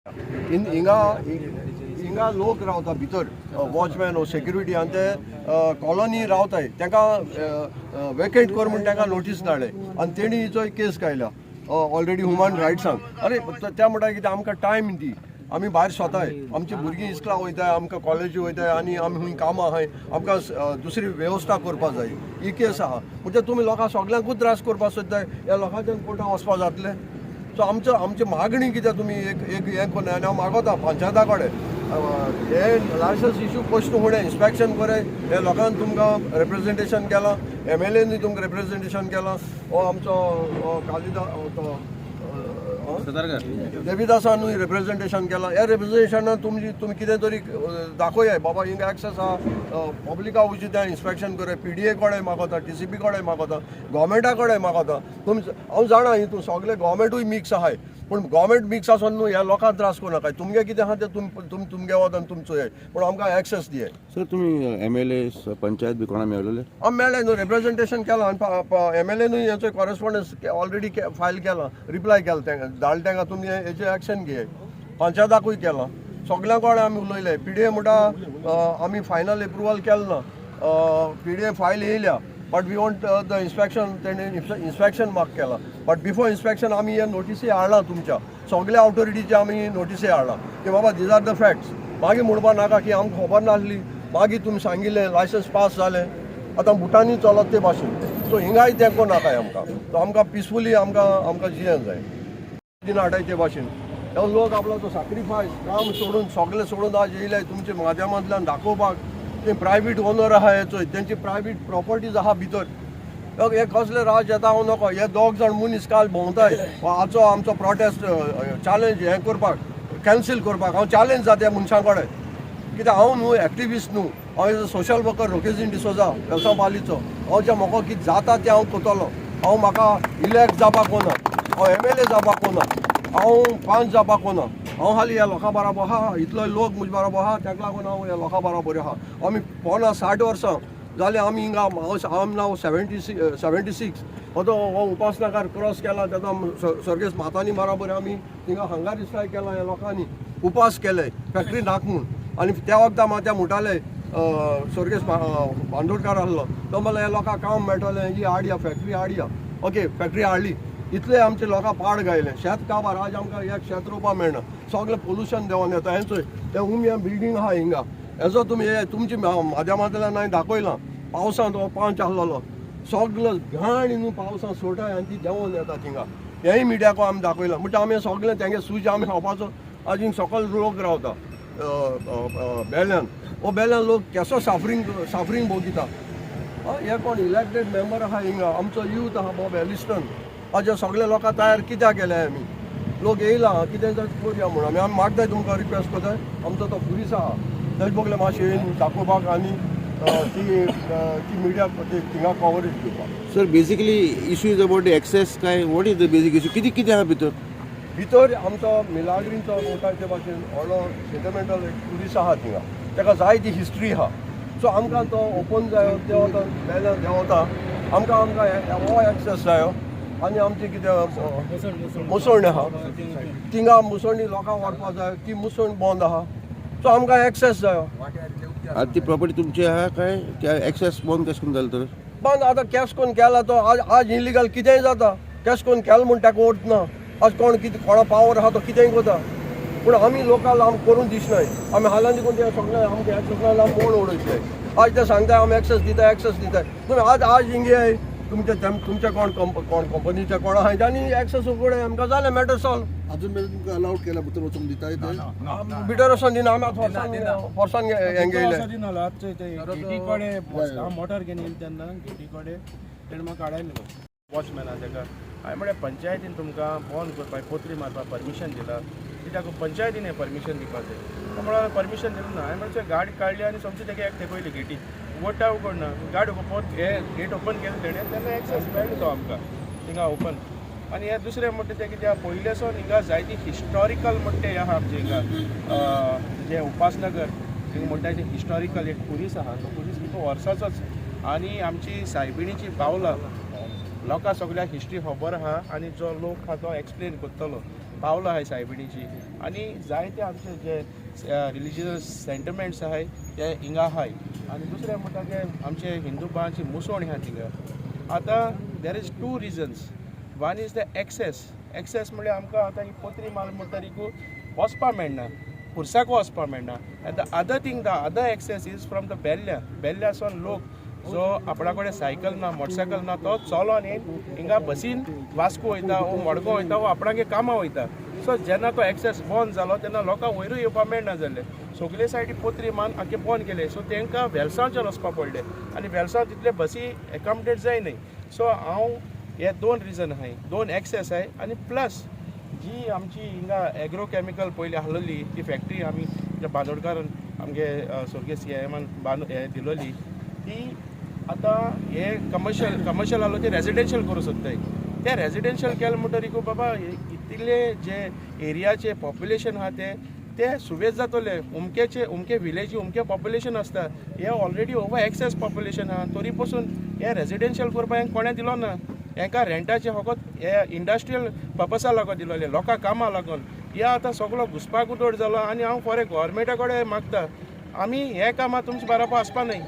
In हिंगा हिंगा लोक रावता भितर, वॉचमॅन ओ सेक्युरिटी, आनी ते कॉलनी रावताय. तांकां वेकेट कर म्हूण तांकां नोटीस धाडले आनी तेणी हिचो केस काडल्या ऑलरेडी ह्युमन रायट्सांक. अरे, त्या म्हणटा कितें, आमकां टायम दी, आमी भायर सोताय, आमची भुरगीं इस्कला वयताय, आमकां कॉलेजी वयताय आनी आमी खूंय कामां आहाय, आमकां दुसरी वेवस्था करपा जाय. ही केस आहा. म्हणजे तुमी लोकांक सगल्यांकूच त्रास करपाक सोदताय. ह्या लोकांच्यान कोर्टान वचपा जातलें? सो आमचो आमची मागणी कितें, तुमी एक एक हें करना. आनी हांव मागोता पंचायता कडेन, हे लायसन्स इशू प्रश्न फुडें इन्स्पेक्शन करे. हे लोकांक तुमकां रिप्रेझेंटेशन केलां, एमएलएनी तुमकां रिप्रेझेंटेशन केलां. हो आमचो हो कालिदा तो देविदासानूय रिप्रेझेंटेशन केलां. ह्या रिप्रेझेंटेशनान तुमची तुमी कितें तरी दाखोया, बाबा हिंगा एक्सेस आहा पब्लिका, वचून तें इन्स्पेक्शन करे. पीडीए कडेन मागोता, टीसीपी कडेन मागोता, गोवोरमेंटा कडेन मागोता. तुमी हांव जाणा, हितून सगळे गोवोरमेंटूय मिक्स आहाय, पूण गोवोरमेंट मिक्स आसोन न्हू ह्या लोकांक त्रास करूं नाकाय. तुमगे कितें आहा तें तुम तुम तुमगे वता आनी तुमचो हे, पूण आमकां एक्सेस दियाय. सर, तुम्ही एमएलए, पंचायत बी कोणा मेळलेले? आमी मेळ्ळे न्हू, रिप्रेझेंटेशन केलां आनी एमएलएनूय हेचो कॉरेस्पॉन्डन्स ऑलरेडी फायल केलां, रिप्लाय केला तेंका, धाडलें तेंका, तुमी हेचेर एक्शन घेयाय. पंचायताकूय केलां, सगल्यां कडेन आमी उलयले. पीडीए म्हणटा आमी फायनल एप्रुवल केलें ना, पीडीए फायल येयल्या, but we want the inspection. तेणे इन्स्पेक्शन मार्क केलां, बट बिफोर इन्स्पेक्शन आमी हे नोटीसी हाडलां. तुमच्या सगल्या ऑथॉरिटीचे आमी नोटीसी हाडलां की बाबा, these are the facts. मागीर म्हणपा नाका की आमकां खबर नासली, मागीर तुमी सांगिल्लें, लायसन्स पास जालें, आतां बुटांनी चलत ते भाशेन. सो हिंगाय तेंको नाकाय आमकां. सो आमकां पिसफुली आमकां आमकां जियेंक जाय. दिन हाडाय ते भाशेन हो लोक आपलो तो साक्रिफायस, काम सोडून, सगळें सोडून आज येयले तुमच्या माध्यमांतल्यान दाखोवपाक. ते प्रायवेट ओनर आहा हेचो, तेंची प्रायवेट प्रॉपर्टीज आहा भितर. हे कसले राज येता हांव नको. हे दोग जाण मनीस काल भोंवताय. हाचो आमचो प्रोटेस्ट चॅलेंज हें करपाक, कॅन्सील करपाक हांव चॅलेंज जाता ह्या मनशां कडेन. कित्याक हांव न्हू एक्टिविस्ट न्हू, हांव एज अ सोशल वर्कर रोकेजीन डिसोजा, वेलसांव पालीचो. हांव जें म्हाका कितें जाता तें हांव करतलो. हांव म्हाका इलेक्ट जावपाक वना, हांव एमएलए जावपाक वना, हांव पंच जावपाक वना. हांव हाली ह्या लोकां बराबर आहा. इतलो लोक म्हजे बराबर आहा, ताका लागून हांव ह्या लोकां बराबर आहा. आमी 50-60 वर्सां जालें आमी हिंगा. हांव हांव नाव 76. हो तो हो उपासनगर क्रॉस केला तेन्ना सर्गेस्त मातानी बराबर आमी थिंगा हंगारी स्ट्रायक केला. ह्या लोकांनी उपास केले फॅक्टरी नाक म्हूण. आनी त्या वखदा मात्या म्हणटाले, स्वर्गेस्त बांदोडकार आहलो तो म्हणल्यार, ह्या लोकांक काम मेळटलें, ही हाडया, फॅक्टरी हाडया. ओके, फॅक्टरी हाडली. इतले आमचे लोकांक पाड गायले, शेत काबार. आज आमकां एक शेत रोवपाक मेळना. सगळें पोल्युशन देंवन येता. हेंचोय ते उमिया बिल्डींग आहा हिंगा. हेजो तुमी हे तुमच्या माध्यमांतल्यान हांवें दाखयलां. पावसांत हो पांच आहलोलो, सगलो घाण न्हू पावसांत सोडटाय आनी ती देंवोन येता थिंगा. हेंय मिडियाको आमी दाखयलां. म्हणटा आमी सगळें तेंगे सूज आमी खावपाचो. आज हिंग सकयल लोक रावता बेल्यान. हो बेल्यान लोक केसो साफरींग साफरींग भोगिता. हे कोण इलेक्टेड मेंबर आहा हिंगा, आमचो यूथ आहा बॉब एलिस्टन. आज हे सगळे लोकां तयार कित्याक केले? आमी लोक येयला, कितें जर करुया म्हणून आमी आमी मागताय, तुमकां रिक्वेस्ट करताय. आमचो तो पुलीस आहा, तेज बगले मातशें येवन दाखोवपाक आनी ती ती मिडिया थिंगा कवरेज दिवपाक. Sir, basically issue is about the access काय what is the basic issue? कितें कितें आहा भितर? भितर आमचो मिलाग्रींचो म्हणटा ते भाशेन व्हडलो सेंटिमेंटल एक टुरिस्ट आहा थिंगा. ताका जाय ती हिस्ट्री आहा. सो आमकां तो ओपन जायो, देंवता, बेल्यान देंवता. आमकां आमकां हो एक्सेस जायो. आनी आमची कितें मुसवण आहा थिंगा, मुसवणी लोकांक व्हरपाक जाय, ती मुसवण बंद आहा. सो आमकां एक्सेस जायो. आतां ती प्रॉपर्टी तुमची आहा काय एक्सेस बंद कशें करून जालें तर? बंद आतां केस कोन्न केला तो. आज आज इलिगल कितेंय जाता. केस कोन्न केला म्हूण ताका अर्थ ना. आज कोण कितें, कोणा पावर आहा तो कितेंय करता. पूण आमी लोकांक आम करूंक दिसनाय. आमी हालां देखून ते सगळे आमकां एक्सेस ना जाल्यार मोड उडयतले. आज ते सांगता, आमी एक्सेस दिता, एक्सेस दिता. तुमी आज आज हिंगे तुमचे तुमचे कोण कोण कंपनीचे कोण आहाय आनी एक्सेस उगडे आमकां, जालें, मॅटर सॉल्व. अजून मेरेन तुमकां अलाउड केला, भितर वचूंक दिताय ते? भितर वचोन दिना. आमी आतां फोर्सान फोर्सान हेंगे येयले. गेटी कडेन हांव मोटर घेवन येयलें तेन्ना गेटी कडेन तेणें म्हाका काडायलें वॉचमॅना तेका. हांवें म्हळें, पंचायतीन तुमकां बंद करपाक, पोत्री मारपाक परमिशन दिलां कित्याक? पंचायतीन हें परमिशन दिवपाक जाय. तो म्हणलो, परमिशन दिलें ना. हांवें म्हणलें, गाडी काडली आनी सोमती तेका एक तेपयली. गेटी उगडटा उगडना, गाडी परत हे गेट ओपन केलें तेणें तेन्ना एक्सेस मेळ्ळो तो आमकां थिंगा ओपन. आनी हे दुसरें म्हणटा तें कित्याक, पयलें हिंगा जायती हिस्टॉरिकल म्हणटा तें आहा आमचें हिंगा, जें उपासनगर हिंगा म्हणटा तें हिस्टॉरिकल एक पुलीस आहा. तो पुलीस सामको वर्साचोच आनी आमची सायबिणीची बावलां लोकां सगळ्याक हिस्ट्री खबर आहा आनी जो लोक आहा तो एक्सप्लेन करतलो. पावलां आहाय सायबिणीची आनी जायते आमचे जे रिलिजियस सेंटिमेंट्स आहाय ते हिंगा आहाय. आनी दुसरें म्हणटा ते आमचे हिंदू भावांची मुसवण आहा थिंगा. आतां there is two reasons. One is the access. Access म्हणल्यार आमकां आतां ही पत्री माल म्हणटरीकू वचपा मेळना, पुरसाकू वचपा मेळना. And the other thing, the other access is from the Belha. बेल्ल्यासून लोक जो आपणा कडेन सायकल ना, मोटरसायकल ना, तो चलोन येवन हिंगा बसीन वास्को वयता वो मडगांव वयता वो आपणागे कामां वयता. सो जेन्ना तो एक्सेस बंद जालो तेन्ना लोकांक वयरूय येवपा मेळना जालें. सगले सायडी पत्री मान आख्खे बंद केले. सो तांकां वेलसांवच्यान वचपा पडलें आनी वेलसांव तितले बसी एकोमोडेट जायनाय. सो हांव हे दोन रिजन आहाय, दोन एक्सेस आहाय. आनी प्लस जी आमची हिंगा एग्रो केमिकल पयली आहलोली ती फॅक्टरी आमी जे बांदोडकारान आमगे स्वर्गीय सीएमान बांद हे दिलोली ती आतां हे कमर्शियल आहलो ती रेजिडेन्शियल करूं सोदताय. ते रेजिडेन्शियल केलें म्हणटरीकू बाबा इतले जे एरियाचे पॉप्युलेशन आहा ते ते सुबेज जातले. उमकेचे उमके विलेजी उमके पॉप्युलेशन आसता, हे ऑलरेडी ओवर एक्सेस पॉप्युलेशन आहा, तरी पसून हे रेजिडेन्शियल करपाक हेंका कोणें दिलो ना. हेंका रेंटाचे फकत हे इंडस्ट्रियल पर्पसा लागून दिलोले, लोकां कामां लागून. हे आतां सगलो घुसपा गुंतोड जालो. आनी हांव फॉर गोवोरमेंटा कडेन मागता, आमी हे कामां तुमचे बरोबर आसपा न्हय.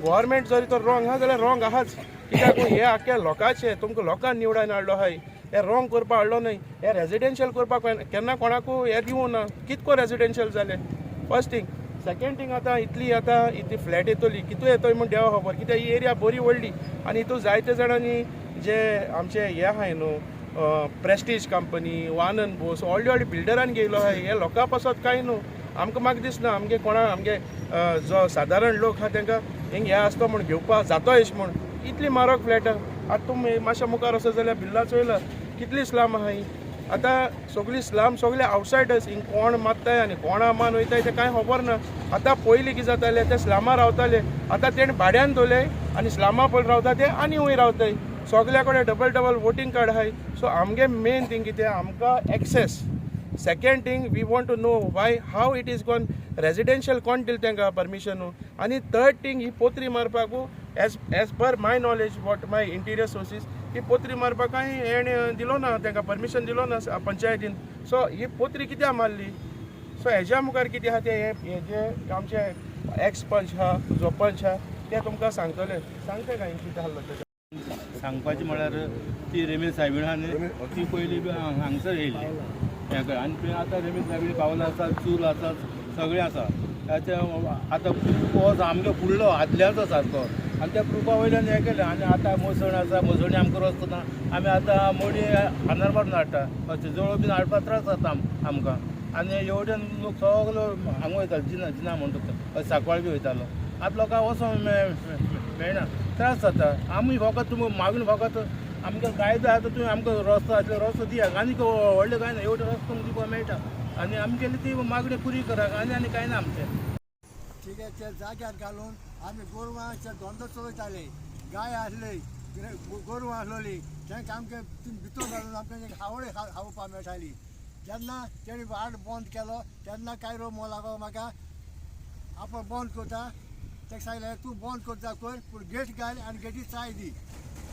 गोवोरमेंट जरी तर रॉंग आहा जाल्यार रॉंग आहाच, कित्याक हे आख्खे लोकांचे तुमकां लोकांक निवडून हाडलो आहाय, हे रॉंग करपाक हाडलो न्हय. हे रेजिडेन्शियल करपाक केन्ना कोणाकू हे दिवूं ना. कितको रेजिडेन्शियल जालें, फर्स्ट थिंग. सेकंड थिंग, आतां इतली आतां इतली फ्लॅट येतली, कितू येतोय म्हूण देवा खबर, कित्याक ही एरिया बरी व्हडली आनी हितू जायते जाणांनी जे आमचे हे आहाय न्हू, प्रेस्टीज कंपनी, आनंद बोस, व्हडले व्हडले बिल्डरान घेयलो आहाय. हे लोकां पासत कांय न्हू. आमकां म्हाका दिसना आमगे कोणा आमगे जो सादारण लोक आहा तांकां हिंग हे आसतो म्हूण घेवपाक जातो एश म्हूण. इतली म्हारग फ्लॅटां. आतां तुमी मातशें मुखार वचत जाल्यार बिल्ला चोयला कितली स्लम आहा ही. आतां सगळी स्लम, सगळे आवटसायडर्स हिंग कोण मारताय आनी कोणा मान वयताय तें कांय खबर ना. आतां पयलीं कितें जातालें, ते स्लमा रावताले, आतां तेणें भाड्यान दवरले आनी स्लमा पयलीं रावता ते आनी वयर रावताय. सगल्या कडेन डबल डबल वोटींग कार्ड आहाय. सो आमगे मेन थींग कितें, आमकां access. Second thing, we want to know why, how it is gone residential, कोण दिलें तांकां परमिशन. आनी थर्ड थींग, ही पोत्री मारपाकू as per my knowledge, what my interior sources, ही पोत्री मारपाक कांय हेणें दिलो ना, तांकां परमिशन दिलो ना पंचायतीन. सो ही पोत्री कित्याक मारली? सो हेज्या मुखार कितें आहा तें हे जे आमचे एक्स पंच आहा, जो पंच आहा, ते तुमकां सांगतले. सांगते काय कितें आहलो तें. सांगपाचें म्हळ्यार ती रेमेश सायबीण आहा न्ही, ती पयलीं बी हांगसर येयल्ली हें कर. आनी थंय आतां रेमेश सायबीण पावल आसा, चूल आसा, सगळें आसा. ताचे आतां प्रूफ हो आमगे फुडलो आदल्याचो सारको आनी त्या प्रुफा वयल्यान हें केलें. आनी आतां मसण आसा, मसणी आमकां रस्तो ना. आमी आतां मडी खांदार मारून हाडटा, अशें जवळ बीन हाडपाक त्रास जाता आमकां. आनी एवढ्यान लोक सगलो हांगा वयतालो, जिना जिना म्हणटा सांकवाळ बी वयतालो. आतां लोकांक वचोंक मेळना, त्रास जाता. आमी फकत तुमी मागून फकत आमकां कायदो आसा, तुमी आमकां रस्तो आसलो रस्तो दिया. आनी व्हडलें कांय ना, एवढो रस्तो तुमकां दिवपाक मेळटा आनी आमगेली ती मागणी पुरी करा. आनी आनी कांय ना आमचें. ठीक आहे, त्या जाग्यार घालून आमी गोरवांचे धंदो चलयताले. गाय आसली, गोरवां आसलोली, तांकां आमकां भितर घालून आमकां खावड खावपाक मेळटाली. जेन्ना तेणी वाट बंद केलो तेन्ना कायरो म्हणो लागलो म्हाका, आपूण बंद करता. ताका सांगलें, तूं बंद करता कर, पूण गेट घाल आनी गेटी चाय दी.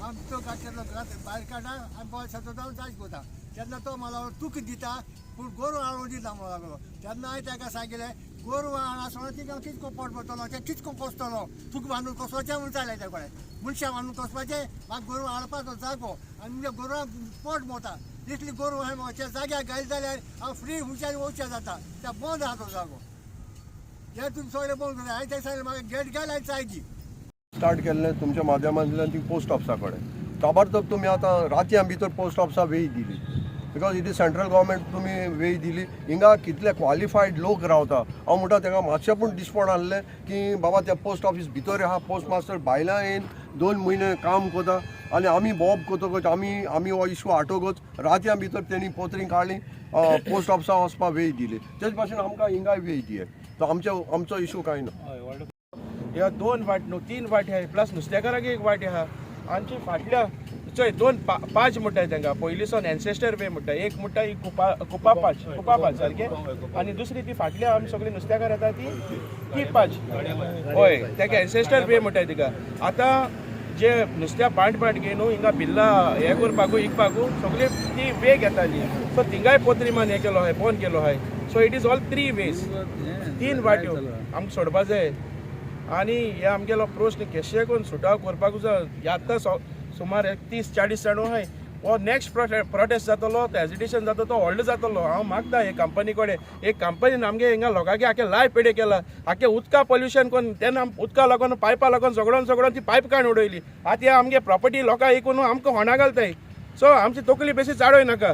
आमी भितर घातलेलो भायर काडटा आनी बरें शेतां जायच करता. तेन्ना तो म्हणो लागलो, तुका दिता पूण गोरवां हाडून दिता म्हणो लागलो. तेन्ना हांवें ताका सांगिल्लें, गोरवां हाडा तिका कितको पोट भरतलो, तें कितको पोसतलो, तुका बांदून कसपाचें म्हूण सांगलें. त्या कडेन मनशां बांदून कसपाचें, म्हाका गोरवां हाडपाचो जागो आनी म्हणजे गोरवां पोट भरता इतली गोरवां हांवें त्या जाग्यार घायली जाल्यार हांव फ्री हुशार वचचें जाता. त्या बंद आहा तो जागो, हे तुमी सगळें बंद करा. हांवें ताका सांगलें, म्हाका गेट घाल आनी चाय दी. स्टार्ट केल्लें तुमच्या माध्यमांतल्यान ती पोस्ट ऑफिसा कडेन ताबडतोब तुमी आतां रातयां भितर पोस्ट ऑफिसा वेय दिली, because it is central government. तुमी वेय दिली. हिंगा कितले क्वॉलिफायड लोक रावता, हांव म्हणटा तांकां मातशें पूण दिसपण आहलें की बाबा ते पोस्ट ऑफिस भितर आहा, पोस्ट मास्टर भायल्यान येवन 2 म्हयने काम करता आनी आमी बोब करतकच आमी हो इशू हाडटकच रातयां भितर तेणी पोत्री काडली, पोस्ट ऑफिसा वचपाक वेय दिली. तेच भाशेन आमकां हिंगाय वेय दिये. तो आमचो इशू कांय ना. हय, व्हडलो. ह्या दोन वाट न्हू, तीन वाटे आहाय, प्लस नुस्तेकाराक एक वाटे आहा. आमची फाटल्या चोय दोन पांच म्हणटाय तांकां, पयलींसून एन्सेस्टर वे म्हणटा. एक म्हणटा ही कुपा, कुपा पांच, कुपा पांच सारकें. आनी दुसरी ती फाटल्या आमी सगळी नुस्तेकार येता ती ती पांच. हय, ताका एन्सेस्टर वे म्हणटाय तिका. आतां जे नुस्त्या पांट पांट घेवन न्हू हिंगा बिल्ला हें करपाकू इकपाकू सगळे ती वे घेताली. सो थिंगाय पोत्री मान हें केलो आहाय, बंद केलो आहाय. So it is all three ways, तीन वाट्यो आमकां सोडपा जाय. आनी हे आमगेलो प्रश्न केशे करून सुटाव करपाकूच जाय. आतां सुमार एक 30-40 जाण आहाय. हो नेक्स्ट प्रोटेस्ट जातलो, तो एजिटेशन जाता, तो व्हडलो जातलो. हांव मागता हे कंपनी कडेन, एक कंपनीन आमगे हिंगा लोकांगे आख्खे लायफ पेडे केला, आख्खे उदका पोल्युशन करून, तेन्ना उदका लागून पायपा लागून झगडोन झगडोन ती पायप काडून उडयली. आतां हे आमगे प्रॉपर्टी लोकांक इकून आमकां होणा घालताय. सो आमची तकली बेसी चाडोय नाका.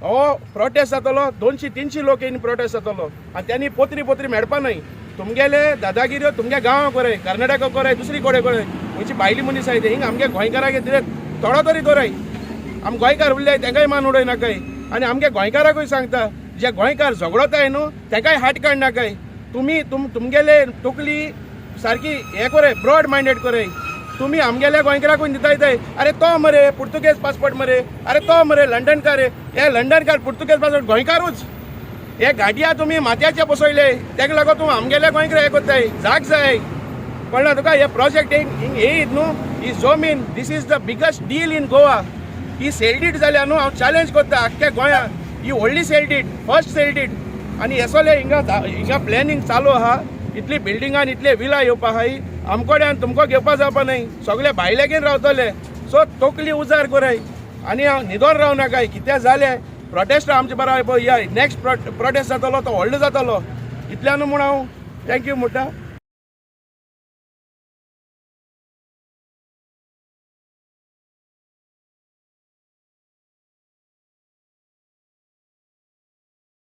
हो प्रोटेस्ट जातलो, 200-300 लोक येवन प्रोटेस्ट जातलो आनी त्यांनी पोत्री पोत्री मेळपा न्हय. तुमगेले दादागिऱ्यो तुमगे गांवां कराय, कर्नाटका कराय, दुसरी कडेन कराय. खंयची भायली मनीस आहाय ते हिंगा आमगे गोंयकाराक कितें थोडो तरी कराय. आम गोंयकार उरले तेंकाय मान उडय नाकाय. आनी आमगे गोंयकाराकूय सांगता, जे गोंयकार झगडोताय न्हू तेकाय हाट काड नाकाय. तुमी तुमगेले तकली सारकी हें कराय, ब्रॉड मायंडेड कराय. तुमी आमगेल्या गोंयकाराकूय दिताय, अरे तो मरे पुर्तुगेज पासपोर्ट मरे, अरे तो मरे लंडनकार रे. हे लंडनकार पुर्तुगेज पासपोर्ट गोंयकारूच. हे गाडया तुमी माथ्याचे बसयले, तेका लागून तूं आमगेल्या गोंयकार हें करताय. जाग जाय, कळ्ळें तुका? हे प्रोजेक्ट हिंग येयत न्हू, ही जमीन, this is the biggest deal in Goa. ही सेल did जाल्या न्हू, हांव चॅलेंज करता आख्ख्या गोंयांक, ही व्हडली sale deed, first sale deed. आनी हे हिंगा हिंगा प्लॅनिंग चालू आहा. इतली बिल्डिंगान इतले विला येवपा आहाय, आमकोड्यान तुमकां घेवपा जावपा न्हय, सगळे भायलेगेन रावतले. सो तकली उजार कराय आनी हांव न्हिदोन राव नाकाय. कितें जालें प्रोटेस्ट आमचे बरोबर या, नेक्स्ट प्रोटेस्ट जातलो तो व्हडलो जातलो. इतल्यान म्हूण हांव thank you म्हणटा.